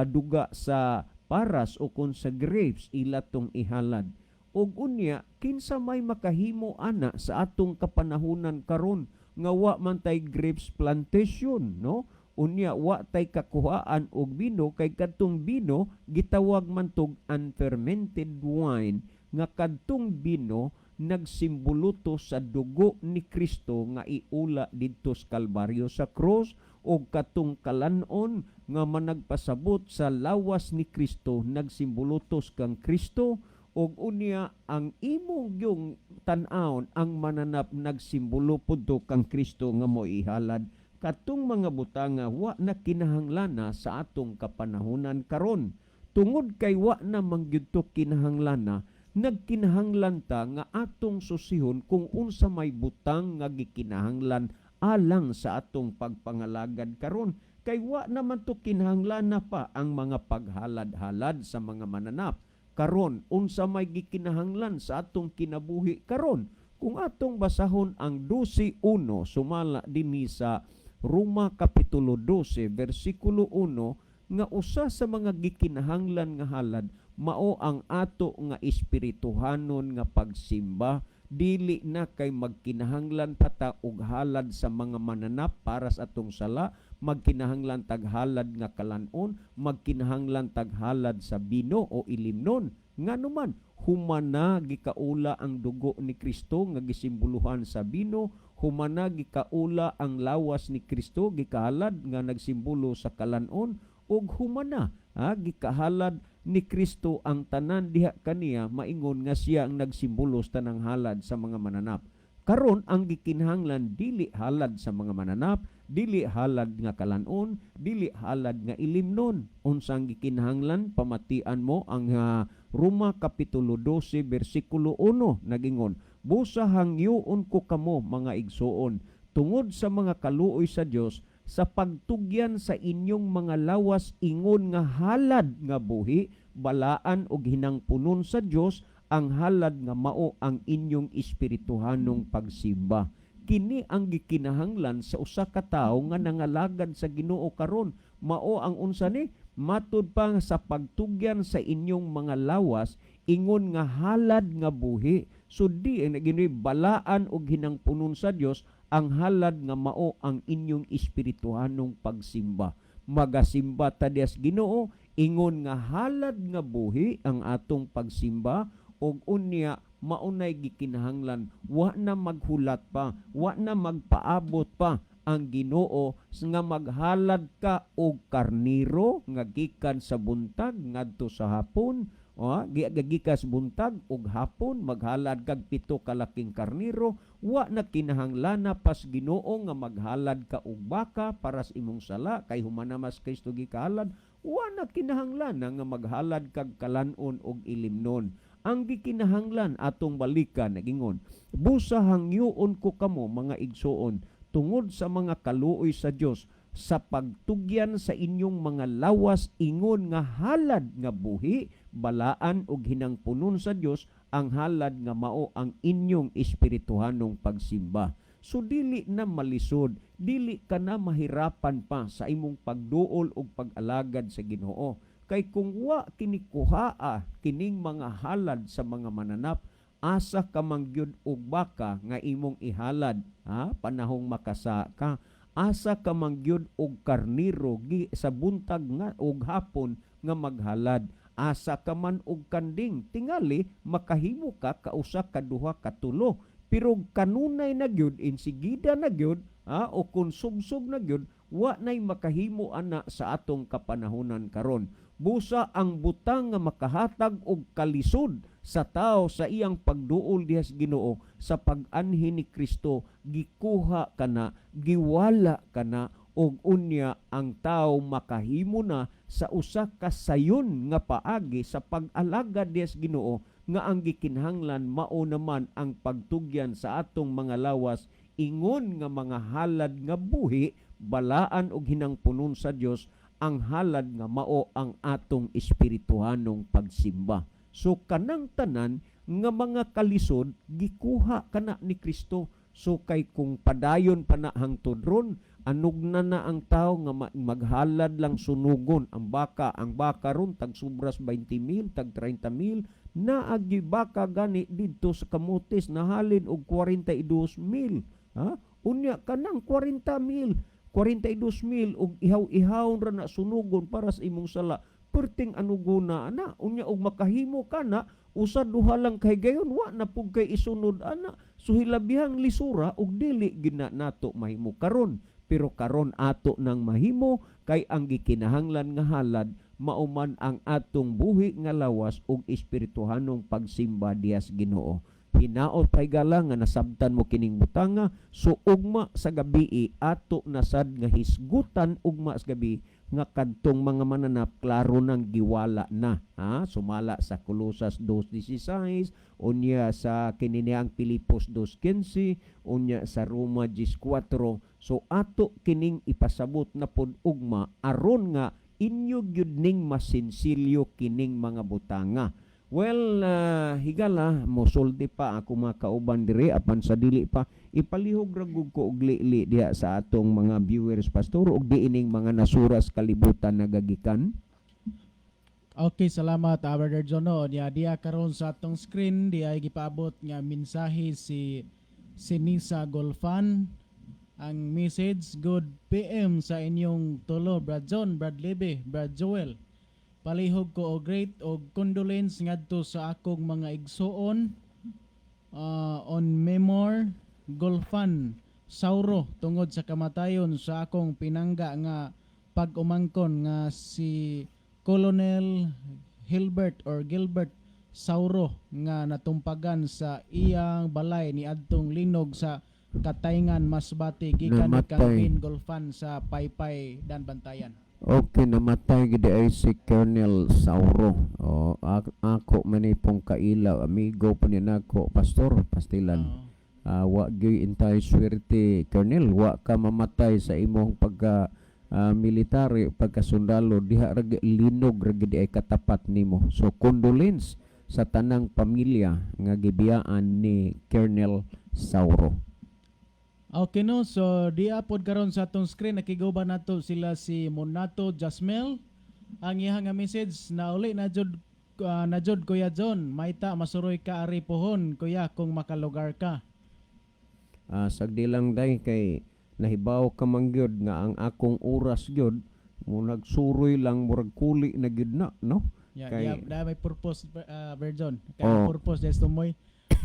duga sa paras o kon sa grapes ila tong ihalad. Og unya, kinsa may makahimo ana sa atong kapanahunan karon nga wa man tay grapes plantation, no? Unya wa tay kakuhaan og bino, kay kadtong bino gitawag man tog unfermented wine, nga kadtong bino nagsimbolo to sa dugo ni Kristo nga iula didto sa Kalbaryo, sa cross, og katong kalanon nga managpasabot sa lawas ni Kristo nagsimbolo to kang Kristo. Og unya ang imong yung tan-awon, ang mananap nagsimbolo pud to kang Kristo nga mo ihalad. Katong mga butanga wa na kinahanglana sa atong kapanahunan karon. Tungod kay wa na man gyud to kinahanglana, nagkinahanglan ta nga atong susihon kung unsa may butang nga gikinahanglan alang sa atong pagpangalagad karon. Kay wa naman to kinahanglan na pa ang mga paghalad-halad sa mga mananap. Karon, unsa may gikinahanglan sa atong kinabuhi karon? Kung atong basahon ang 12:1 sumala dinhi sa Roma kapitulo 12 bersikulo 1, nga usa sa mga gikinahanglan nga halad mao ang ato nga espirituhanon nga pagsimba. Dili na kay magkinahanglan pa ta og halad sa mga mananap para sa atong sala, magkinahanglan tag halad nga kalan-on, magkinahanglan tag halad sa bino o ilimnon. Ngano man, humana gikaula ang dugo ni Kristo nga gisimboluhan sa bino, humana gikaula ang lawas ni Kristo gikahalad nga nagsimbolo sa kalan-on, ug humana gikahalad ni Kristo ang tanan diha kaniya, maingon nga siya ang nagsimbolo sa tanang halad sa mga mananap. Karon, ang gikinahanglan dili halad sa mga mananap, dili halad nga kalan-on, dili halad nga ilimnon. Unsang gikinahanglan? Pamatian mo ang Roma kapitulo 12 bersikulo 1, nagingon, "Busa hangyoon ko kamo, mga igsuon, tungod sa mga kaluoy sa Dios, sa pagtugyan sa inyong mga lawas ingon nga halad nga buhi, balaan ug hinangpunon sa Dios, ang halad nga mao ang inyong espirituhanong pagsimba." Kini ang gikinahanglan sa usa ka tawo nga nangalagad sa Ginoo karon. Mao ang unsa ni? Matud pa sa pagtugyan sa inyong mga lawas ingon nga halad nga buhi. So di ang naginoy balaan og hinangpunon sa Dios ang halad nga mao ang inyong espirituhanong pagsimba. Magasimba ta diyas Ginoo ingon nga halad nga buhi ang atong pagsimba, og unya maunay gikinahanglan. Wa na maghulat pa, wa na magpaabot pa ang Ginoo nga maghalad ka og karniro nga gikan sa buntag ngadto sa hapon, o gikas buntag ug hapon maghalad kag 7 kalaking karniro. Wa na kinahanglan pas Ginoo nga maghalad ka og baka para sa imong sala kay humana mas Kristo gikahalad. Wa na kinahanglan nga maghalad kag kalan-on og ilimnon. Ang gikinahanglan atong balikan, nagingon, "Busa hangyoon ko kamo, mga igsuon, tungod sa mga kaluoy sa Dios, sa pagtugyan sa inyong mga lawas ingon nga halad nga buhi, balaan ug hinangpunon sa Dios, ang halad nga mao ang inyong espirituhanong pagsimba." So dili na malisod, dili ka na mahirapan pa sa imong pagduol ug pag-alagad sa Ginoo. Kay kung wa kinikuhaa kining mga halad sa mga mananap, asa ka man gyud og baka nga imong ihalad, ha, panahong makasa ka? Asa ka man gyud og karniro gi sa buntag nga og hapon nga maghalad? Asa ka man og kanding? Tingali makahimo ka kausa, kaduha, katulo, pero kanunay na gyud, insigida na gyud, ha, o kung subsob na gyud, wa nay makahimo ana sa atong kapanahonan karon. Busa ang butang nga makahatag og kalisod sa tao sa iyang pagduol diha sa Ginoo sa pag-anhi ni Kristo, gikuha kana, giwala kana, og unya ang tao makahimo na sa usa ka sayon nga paagi sa pag-alagad diha sa Ginoo, nga ang gikinahanglan mao naman ang pagtugyan sa atong mga lawas ingon nga mga halad nga buhi, balaan og hinangpunon sa Dios, ang halad nga mao ang atong espirituhanong pagsimba. So kanang tanan nga mga kalisod gikuha kana ni Kristo. So kay kung padayon pa na hangtod ron, anugna na ang tao nga maghalad lang sunugon ang baka. Ang baka ron tag sobras 20 mil, tag 30 mil. Naagi baka gani didto sa Camotes nahalin og 42 mil. Ha? Unya kanang 40 mil, 42 mil og ihaw-ihaw ra na sunugon para sa imong sala. Perting anuguna ana. Unya og makahimo ka na usa duha lang kay gayon, wa na pug kay isunod ana. So hilabihang lisura og dili gina nato mahimo karon. Pero karon ato nang mahimo kay ang gikinahanglan nga halad mao man ang atong buhi nga lawas ug espirituhanong pagsimba diha sa Ginoo. Hinaot, pahigala, nga nasabtan mo kining butanga. So ugma sa gabi, ato nasad nga hisgutan ugma sa gabi. nga kadtong mga mananap klaro nang giwala na, ha, sumala sa Colosas 2:16, unya sa kininiang Pilipos 2:15, unya sa Roma 10:4. So ato kining ipasabot na pod ugma aron nga inyo gyud ning masinsilyo kining mga butanga. Well, higala mosulti pa ako mga kauban diri, apan sa dili pa ipalihog ra gud ko og lili diha sa atong mga viewers, pastor, ug diining mga nasuras kalibutan nagagikan.
Okay, salamat, Brother John. No, niya diya karon sa atong screen diya gipaabot nga mensahe si Sinisa Golfan. Ang message, "Good PM sa inyong tulo, Brad John, Brad Lebe, Brad Joel. Palihog ko og great og condolence ngadto sa akong mga igsuon on Memor Golfan Sauro tungod sa kamatayon sa akong pinangga nga pag-umangkon nga si Colonel Hilbert or Gilbert Sauro nga natumpagan sa iyang balay ni adtong linog sa Katayngan, Masbate, gikan ni
Namatay.
Calvin Golfan sa Paypay Dan Bantayan."
Okay, namatay gid ay si Colonel Sauro. Oh, ako man ni pong kaila, amigo po ni nako, pastor, pastilan.
Oo.
Ah, wa gyud intay swerte, Colonel, wa ka mamatay sa imong pagka military, pagkasundalo diha ra linog ra gid ay katapat nimo. So condolence sa tanang pamilya nga gibiyaan ni Colonel Sauro.
Okay no, so diya pod karon sa atong screen nakiguban nato sila si Monato Jasmel. Ang iyang nga message, "Nauli na jud na jud Kuya John, mayta masuroy ka ari pohon kuya kung makalugar ka."
Ah, sagdi lang day kay nahibaw ka man gyud nga ang akong oras gyud mo nagsuroy lang, murag kuli na gyud na, no?
Yeah, diya may purpose, Virgin. Kay
Oh.
purpose des tumoy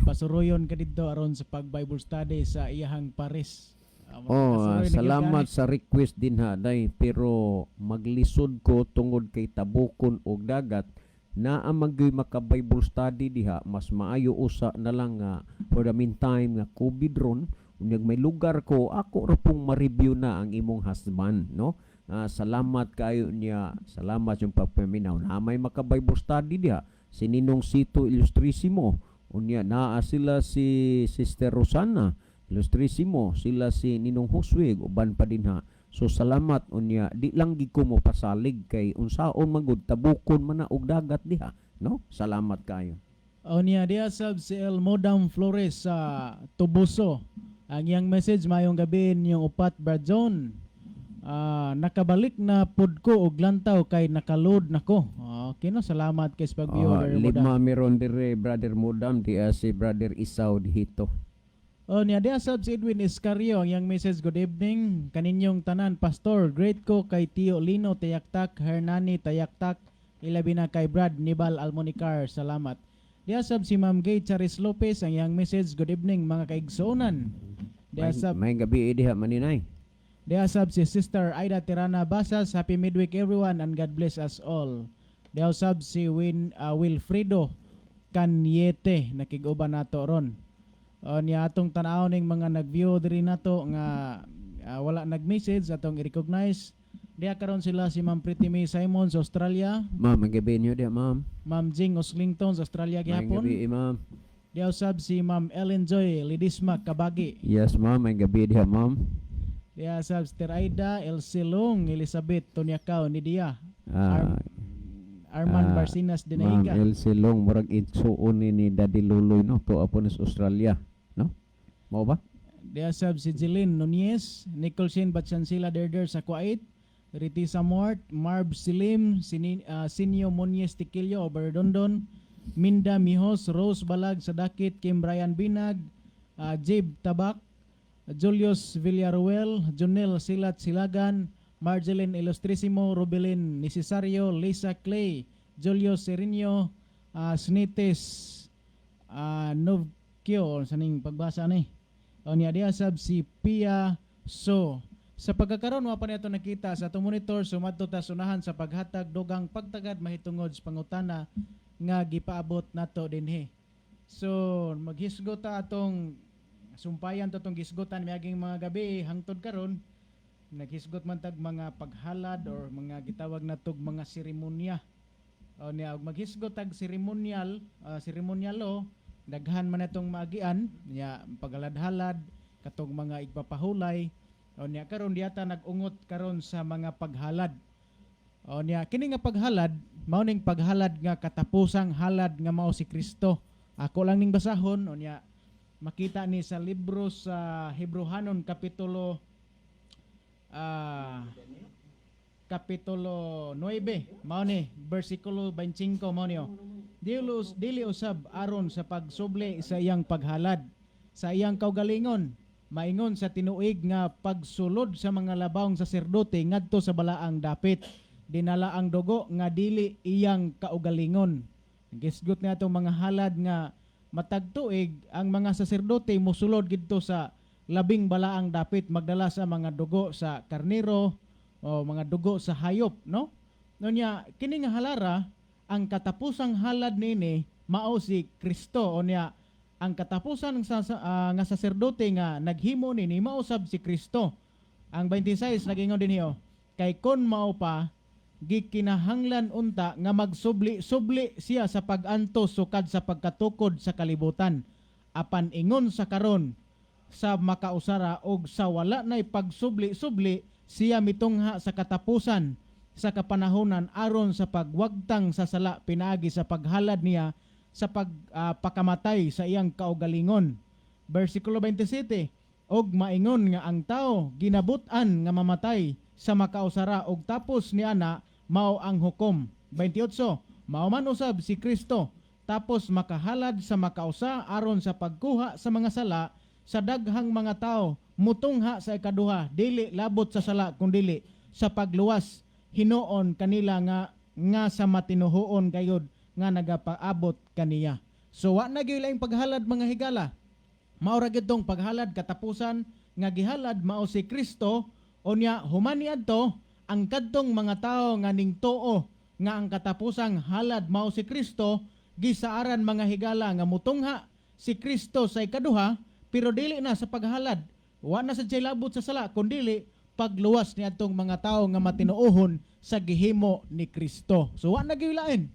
pasuroyon ka didto aron sa pag Bible study sa iyahang paris.
Oh,
Makasuroy na gyud ka
salamat
ani.
sa request din ha, day, pero maglisod ko tungod kay tabukon og dagat naa man gyud maka Bible study diha. Mas maayo usa na lang nga for the meantime nga COVID ron, unyag may lugar ko, ako ra pong ma-review na ang imong husband, no? Salamat kayo niya, salamat yung pagpaminaw na may maka Bible study diha si Ninong Sito Ilustrisimo, unya naa sila si Sister Rosana Ilustrisimo, sila si Ninong Josue, uban pa din ha. So salamat. Unya di lang gid ko mo pasalig kay unsaon magud tabukon man na og dagat diha, no? Salamat kayo.
O niya diya sab si El Modam Flores sa Tubuso. Ang iyang message, "Mayong gabi ninyong upat, Brad John. Nakabalik na pud ko og lantaw kay nakaload na ko." Okay no, salamat kay sa pag-view,
Ah,
Brother Modam.
lima meron dire, Brother Modam, di si Brother Isaw dihito.
O niya diya sab si Edwin Escario, ang iyang message, "Good evening kaninyong tanan, Pastor. Great ko kay Tio Lino Tayaktak, Hernani Tayaktak, ilabi na kay Brad Nibal Almonicar. Salamat." Diya sab si Ma'am Gay Charis Lopez, ang iyang message, "Good evening mga kaigsuonan." Diya
May,
sab
may gabi diha maninay.
Diya sab si Sister Aida Tirana Basas, "Happy midweek everyone and God bless us all." Diya sab si Wilfredo Caniete nakig-uban nato ron. O niya atong tan-aw ning mga nag-view diri nato nga wala nag-message atong i-recognize. Diya karon sila si Ma'am Pretty May Simon sa Australia,
Ma'am, may gabi niyo diha, ma'am.
Ma'am Jing Oslington sa Australia
May
gihapon.
gabi, ma'am.
Diya usab si Ma'am Ellen Joy Lidisma Kabagi.
Yes, ma'am, may gabi diha, ma'am.
Diya sab si Teraida Elsie Long, Elizabeth Tonyakaw ni Dia. Arman Barcinas
Ma'am
Dinaiga.
Elsie Long, murag itsuon ni Daddy Luloy, no? Tuwa po ni sa Australia, no? Mao ba?
Diya sab si Jeline Nunez, Nicole Shane Batsansila Derder sa Kuwait, Ritisa Mort, Marb Silim, Sinyo Munyes Tiquillo o Berdondon, Minda Mijos, Rose Balag sa Dakit, Kim Brian Binag, Jib Tabak, Julius Villaruel, Junel Silat Silagan, Marjeline Ilustrisimo, Rubilin Necesario, Lisa Clay, Julio Serino, Snites, Novkio, sa ning pagbasa ni. O niya diya sab si Pia So. Sa pagkakaroon wa pa niya nakita sa atong monitor, sumadto ta sunahan sa paghatag dugang pagtagad mahitungod sa pangutana nga gipaabot nato dinhi. So maghisgot ta atong sumpayan to atong gisgotan miaging mga gabi hangtod karon. Naghisgot man tag mga paghalad or mga gitawag natog mga seremonya. O niya, og maghisgot tag seremonyal, seremonyalo, daghan man atong maagian niya, paghalad-halad, katong mga igpapahulay. O niya, karon diata nag-ungot karon sa mga paghalad. O niya, kini nga paghalad, mao ning paghalad nga katapusang halad nga mao si Kristo. Ako lang ning basahon. O niya, makita ni sa libro sa Hebrohanon, kapitulo 9, mao ni bersikulo 25, mao ni oh. Dili usab aron sa pagsubli sa iyang paghalad sa iyang kaugalingon, maingon sa tinuig nga pagsulod sa mga labawng saserdote ngadto sa balaang dapit, dinala ang dugo nga dili iyang kaugalingon. Gisgot niya atong mga halad nga matag tuig ang mga saserdote mosulod didto sa labing balaang dapit, magdala sa mga dugo sa karnero o mga dugo sa hayop, no? No niya, kini nga halara, ang katapusang halad nini mao si Kristo. O niya, ang katapusan nga saserdote nga naghimo nini mao sab si Kristo. Ang 26 nagingon dinhi oh, kay kon mao pa, gikinahanglan unta nga magsubli-subli siya sa pag-antos sukad sa pagkatukod sa kalibutan. Apan ingon sa karon sa makausara og sa wala nay pagsubli-subli, siya mitungha sa katapusan sa kapanahonan aron sa pagwagtang sa sala pinaagi sa paghalad niya sa pagpakamatay sa iyang kaugalingon. Versikulo 27, og maingon nga ang tao ginabut-an nga mamatay sa makausara og tapos niana mao ang hukom. 28, mao man usab si Kristo, tapos makahalad sa makausa aron sa pagkuha sa mga sala sa daghang mga tao, mutungha sa ikaduha, dili labot sa sala kundili sa pagluwas hinuon kanila nga nga sa matinuhoon gayud nga nagapaabot kaniya. So wa na gyud laing paghalad, mga higala. Mao ra gyud tong paghalad katapusan nga gihalad mao si Kristo. Unya human niadto, ang kadtong mga tawo nga ningtuo nga ang katapusang halad mao si Kristo, gisaaran, mga higala, nga mutungha si Kristo sa ikaduha, pero dili na sa paghalad, wa na sa labot sa sala, kundili pagluwas ni adtong mga tawo nga matinuohon sa gihimo ni Kristo. So wa na gyud lain,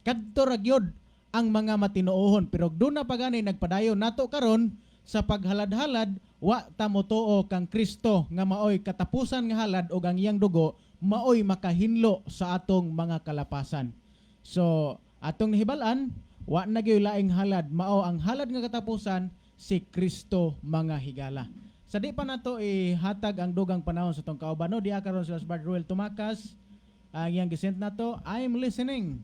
kadto ra gyud ang mga matinuohon. Pero doon na pagani nagpadayon nato karon sa paghalad-halad, wa ta motuo kang Kristo nga maoy katapusan nga halad ug ang iyang dugo maoy makahinlo sa atong mga kalapasan. So atong nahibal-an, wa na gyud laing halad, mao ang halad nga katapusan si Kristo, mga higala. Sa di pa nato ihatag ang dugang panahon sa atong kauban, no, diha karon sila sa Brother Ruel Tumakas, ang iyang gisent nato, "I'm listening."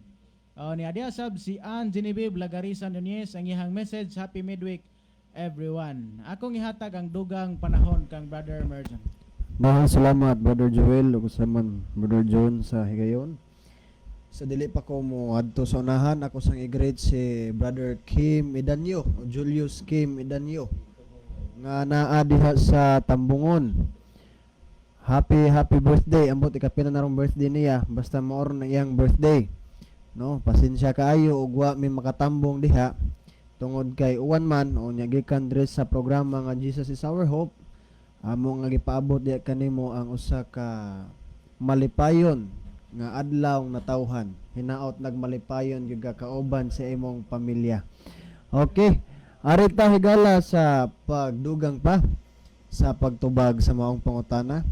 Oh, ni Adia sab si Ann Genevieve Lagarisa Nunez, ang iyang message, "Happy midweek everyone." Akong ihatag ang dugang panahon kang Brother Merjan.
Maraming salamat, Brother Joel, ug sa man Brother John sa higayon. Sa dili pa ko mo adto sa unahan, ako sang i-greet si Brother Kim Idanyo, o Julius Kim Idanyo, nga naa diha sa Tambungon. Happy happy birthday. Ambot ikapila na rong birthday niya, basta maor na iyang birthday. No, pasensya kaayo ug wa mi makatambong diha tungod kay uwan man. O nya, gikan diri sa programa nga Jesus is Our Hope, amo nga gipaabot diha kanimo ang usa ka malipayon nga adlaw natawhan. Hinaot nagmalipayon gyud ka kauban sa imong pamilya. Okay. Ari ta, higala, sa pagdugang pa sa pagtubag sa maong pangutana.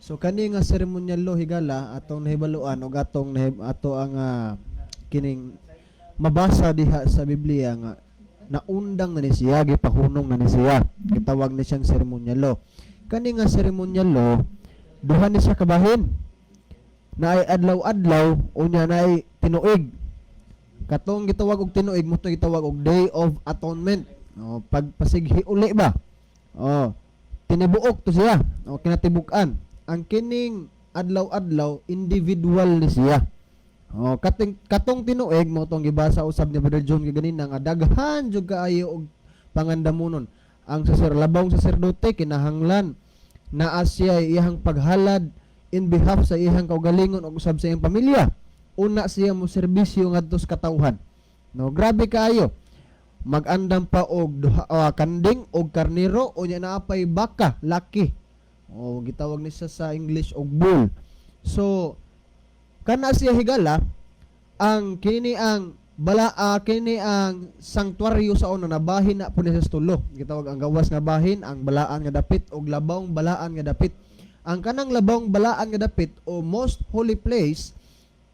So kani nga seremonyal law, higala, atong nahibaluan ug atong ato ang kining mabasa diha sa Biblia nga naundang na ni siya, gipahunong na ni siya. Gitawag ni siyang seremonyal law. Kani nga seremonyal law, duha ni siya kabahin. Naay adlaw-adlaw, unya naay tinuig. Katong gitawag og tinuig mo gitawag og Day of Atonement. O, pagpasighi uli ba? O, tinibuok to siya. O, kinatibuk-an. Ang kining adlaw-adlaw, individual ni siya. O, katong tinuig mo tong gibasa usab ni Brother John kaganina nga daghan jud kaayo og pangandamunon. Ang saser labawng saserdote kinahanglan naa siya iyang paghalad in behalf sa iyang kaugalingon ug usab sa iyang pamilya. Una siya mo serbisyo ngadto sa katawhan. No, grabe kaayo. Mag-andam pa og duha, kanding og karnero, unya naa pay baka laki. O gitawag ni siya sa English og bull. So kana siya, higala, ang kini ang bala kini ang sanktuaryo sa una nabahin na po ni sa tulo. Gitawag ang gawas nga bahin, ang balaan nga dapit og labawng balaan nga dapit. Ang kanang labawng balaan nga dapit o most holy place,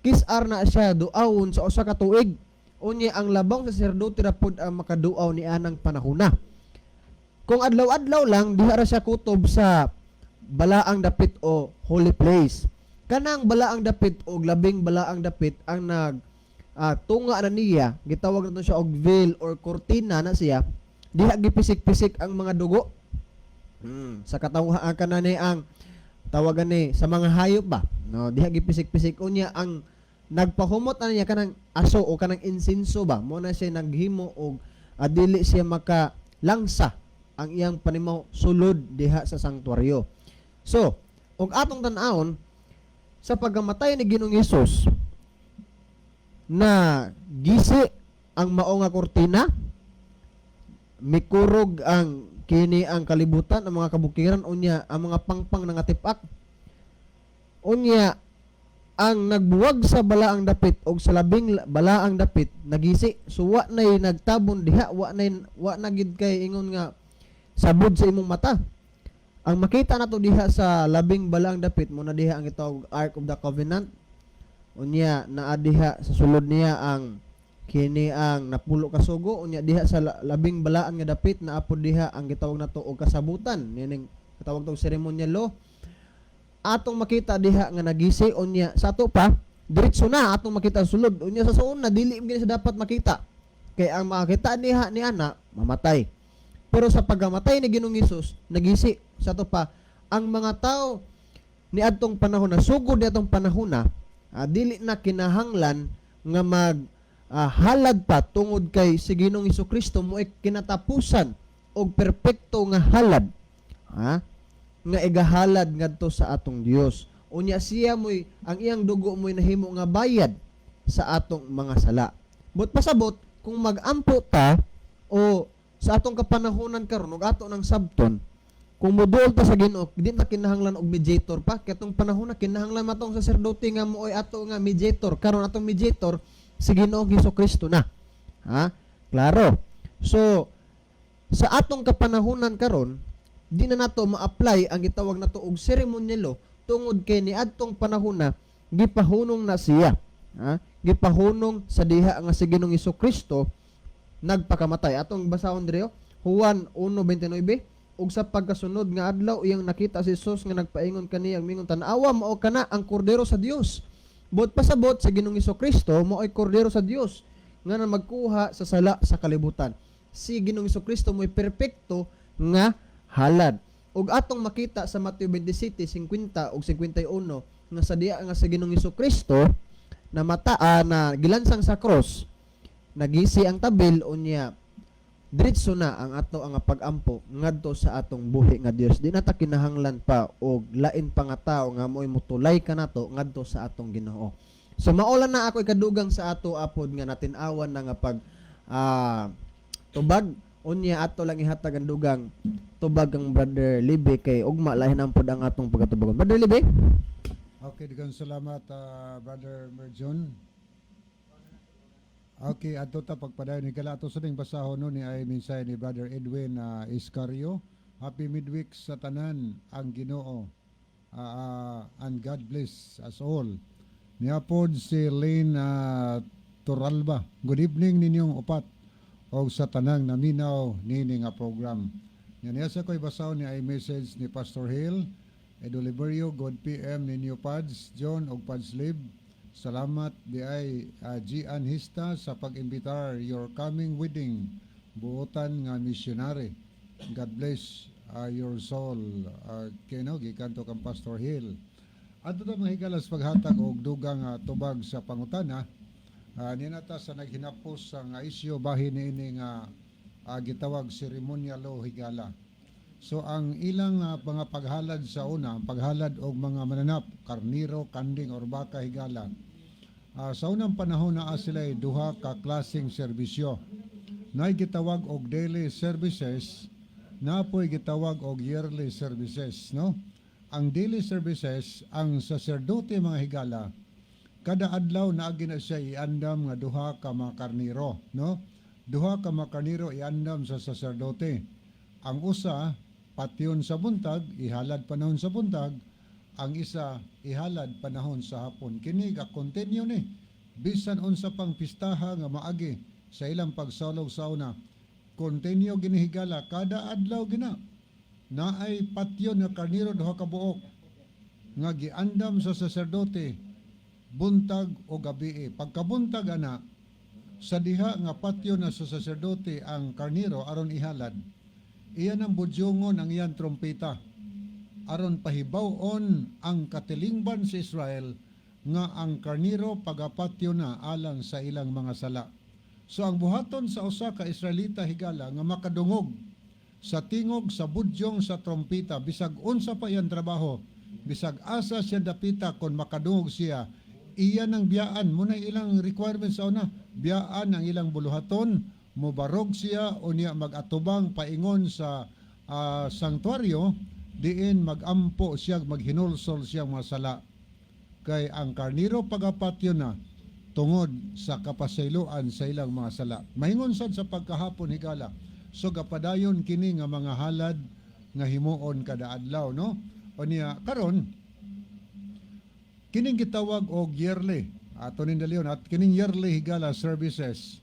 kisar na siya duawon sa usa ka tuig. Unya ang labawng saserdote ra pod ang makaduaw ni anang panahona. Kung adlaw-adlaw lang, diha ra siya kutob sa balaang dapit o holy place. Kanang balaang dapit o labing balaang dapit ang nag tunga na niya, gitawag nato siya og veil or kortina na siya. Diha gipisik-pisik ang mga dugo sa katawhan kanani, ang tawagan ni sa mga hayop ba, no? Diha gipisik-pisik. Unya ang nagpahumot na niya kanang aso o kanang insinso ba, mo na siya naghimo og dili siya maka langsa ang iyang panimaw sulod diha sa sanktuaryo. So og atong tan-awon sa pagkamatay ni Ginoong Hesus, na gisi ang mao nga kortina, mikurog ang kini ang kalibutan, ang mga kabukiran, unya ang mga pangpang nangatipak. Unya ang nagbuwag sa balaang dapit og sa labing balaang dapit nagisi. So wa nay nagtabon diha, wa na gid kay ingon nga sabod sa imong mata ang makita nato diha sa labing balaang dapit. Mo na diha ang gitawag Ark of the Covenant. Unya naa diha sa sulod niya ang kini ang napulo ka sugo. Unya diha sa labing balaan nga dapit naa pod diha ang gitawag nato og kasabutan, nining katawag tog ceremonial law. Atong makita diha nga nagisi. Unya sa ato pa diretso na atong makita sa sulod. Unya sa suon na dili gyud sa dapat makita kay ang makita diha ni ana mamatay. Pero sa pagkamatay ni Ginoong Hesus, nagisi. Sa ato pa ang mga tao ni adtong panahon na sugod ni atong panahon na dili na kinahanglan nga mag halad pa tungod kay si Ginoong Kristo mo kinatapusan og perpekto nga halad, ha, nga igahalad ngadto sa atong Dios. Unya siya mo'y ang iyang dugo mo'y nahimo nga bayad sa atong mga sala. But pasabot kung magampo ta o sa atong kapanahonan karon ug ato ng sabton, kung moduol ta sa Ginoo, di na kinahanglan og mediator pa. Kay atong panahon na kinahanglan matong saserdote nga mo'y ato nga mediator. Karon atong mediator si Ginoong Kristo na. Ha? Klaro. So sa atong kapanahonan karon, di na nato ma-apply ang gitawag nato og ceremonial law tungod kay niadtong panahon na gipahunong na siya. Ha? Gipahunong sa diha nga si Ginoong Kristo nagpakamatay. Atong basahon diri, oh. Juan 1:29: "Ug sa pagkasunod nga adlaw iyang nakita si Jesus nga nagpaingon kaniya, mingon, 'Tan-awa, mao kana ang kordero sa Dios.'" Buot pasabot sa Ginoong Kristo mao'y kordero sa Dios nga na magkuha sa sala sa kalibutan. Si Ginoong Kristo mo'y perpekto nga halad. Ug atong makita sa Mateo 27:50 ug 51 nga sa diha nga sa Ginoong Kristo na mata na gilansang sa cross, nagisi ang tabil. Unya diretso na ang ato ang pagampo ngadto sa atong buhi nga Dios. Di na ta kinahanglan pa og lain pa nga tawo nga mo'y mutulay kanato ngadto sa atong Ginoo. So mao lang na ako ikadugang sa ato apod nga natin-awan na nga pag tubag. Unya ato lang ihatag ang dugang tubag ang Brother Libe kay ugma lahin ang pod ang atong pagkatubagon. Brother Libe.
Okay, daghang salamat, Brother Merjon. Okay, adto ta pagpadayon ni kala ato sa ning basahon, no, ni ay mensahe ni Brother Edwin Iscario. Happy midweek sa tanan, ang Ginoo. And God bless us all. Niapod si Lane Toralba. Good evening ninyong upat og sa tanang naminaw nini nga program. Nya niya sa ko'y basahon ni ay message ni Pastor Hill. Ed Oliverio, good PM ninyo Pads, John og Pads Lib. Salamat di ay Gian Hista sa pag-imbitar your coming wedding, buotan nga missionary. God bless your soul. Kino gikan to kang Pastor Hill. Adto ta, mga higalas, paghatag og dugang tubag sa pangutana. Niya ta sa naghinapos sa nga isyu bahin niini nga gitawag ceremonial law, higala. So ang ilang mga paghalad sa una, ang paghalad og mga mananap, karniro, kanding or baka, higala. Sa unang panahon naa sila duha ka klaseng serbisyo. Naay gitawag og daily services, naa poy gitawag og yearly services, no? Ang daily services, ang saserdote, mga higala, kada adlaw naagi na siya iandam nga duha ka mga karniro, no? Duha ka mga karniro iandam sa saserdote. Ang usa patyon sa buntag, ihalad panahon sa buntag, ang isa ihalad panahon sa hapon. Kini ga continue ni bisan unsa pang pistaha nga maagi sa ilang pagsalog sa una. Continue gini, higala, kada adlaw gina naay patyon nga karniro, duha ka buok nga giandam sa saserdote buntag o gabi. Pagkabuntag ana, sa diha nga patyo na sa saserdote ang karniro aron ihalad, iyan ang budyongon ang iyang trompeta aron pahibaw-on ang katilingban sa Israel nga ang karniro pagapatyo na alang sa ilang mga sala. So ang buhaton sa usa ka Israelita, higala, nga makadungog sa tingog sa budyong sa trompeta, bisag unsa pa iyang trabaho, bisag asa siya dapita, kon makadungog siya, iyan ang biyaan mo na ilang requirements sa una. Biyaan ang ilang buluhaton, mobarog siya, unya mag-atubang paingon sa sanktuaryo diin magampo siya, maghinulsol siya mga sala kay ang karniro pagapatyo na tungod sa kapasayloan sa ilang mga sala. Maingon sad sa pagkahapon, higala. So gapadayon kini nga mga halad nga himuon kada adlaw, no? Unya karon, kining gitawag og yearly ato ning dalion at kining yearly, higala, services,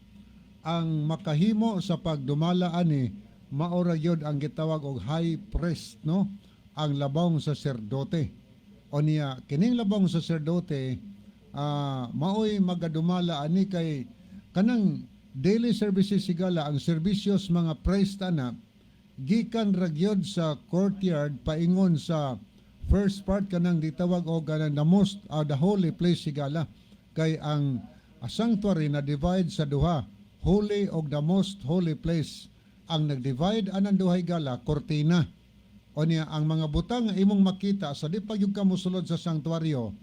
ang makahimo sa pagdumala ani mao ra gyud ang gitawag og high priest, no? Ang labong saserdote. Unya kining labong saserdote maoy magadumala ani kay kanang daily services, higala, ang serbisyo sa mga priest ana gikan ra gyud sa courtyard paingon sa first part kanang ditawag og kanang the most the holy place, higala, kay ang sanctuary na divide sa duha, holy og the most holy place. Ang nag-divide anang duha, higala, kortina. Unya ang mga butang nga imong makita sa di pa gyud ka mosulod sa sanctuaryo,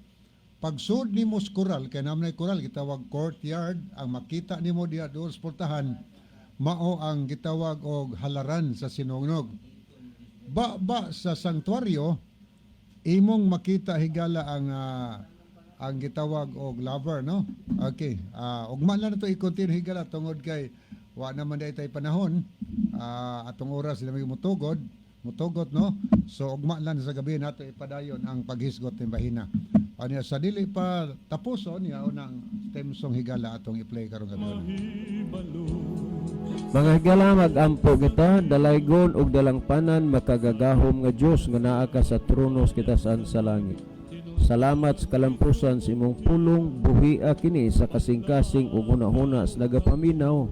pagsud nimo sa kural, kay naa man kural gitawag courtyard, ang makita nimo diha duol sa portahan mao ang gitawag og halaran sa sinugnog. Ba ba sa sanctuaryo imong makita, higala, ang gitawag og laver, no? Okay, ugma lang nato i-continue, higala, tungod kay wa naman diay tay panahon, atong oras sila may mutugod mutugot, no? So ugma lang sa gabi nato ipadayon ang paghisgot ng bahina. Unya sa dili pa tapuson niya unang theme song, higala, atong i-play karong gabi.
Mga higala, mag-ampo kita. Dalaygon ug dalangpanan, makagagahom nga Dios nga naa ka sa trono sa kitasan sa langit. Salamat sa kalampusan sa imong pulong, buhia kini sa kasing-kasing ug hunahuna sa nagapaminaw.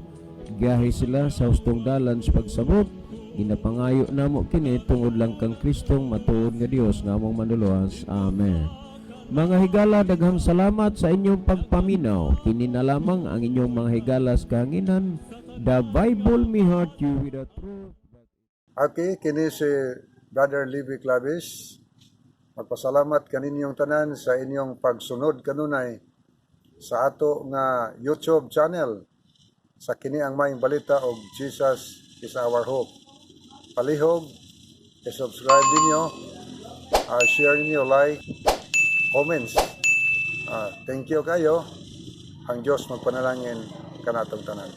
Giyahe sila sa hustong dalan sa pagsabot. Ginapangayo namo kini tungod lang kang Kristong matuod nga Dios nga among manluluwas. Amen. Mga higala, daghang salamat sa inyong pagpaminaw. Kini na lamang ang inyong mga higala sa kahanginan. The Bible may hurt you with the truth.
Okay, kini si Brother Levi Clavis. Magpasalamat kaninyong tanan sa inyong pagsunod kanunay sa ato nga YouTube channel sa kini ang maayong balita og Jesus is Our Hope. Palihog, i-subscribe ninyo, share ninyo, like, comments. Thank you kayo. Ang Diyos magpanalangin kanatong tanan.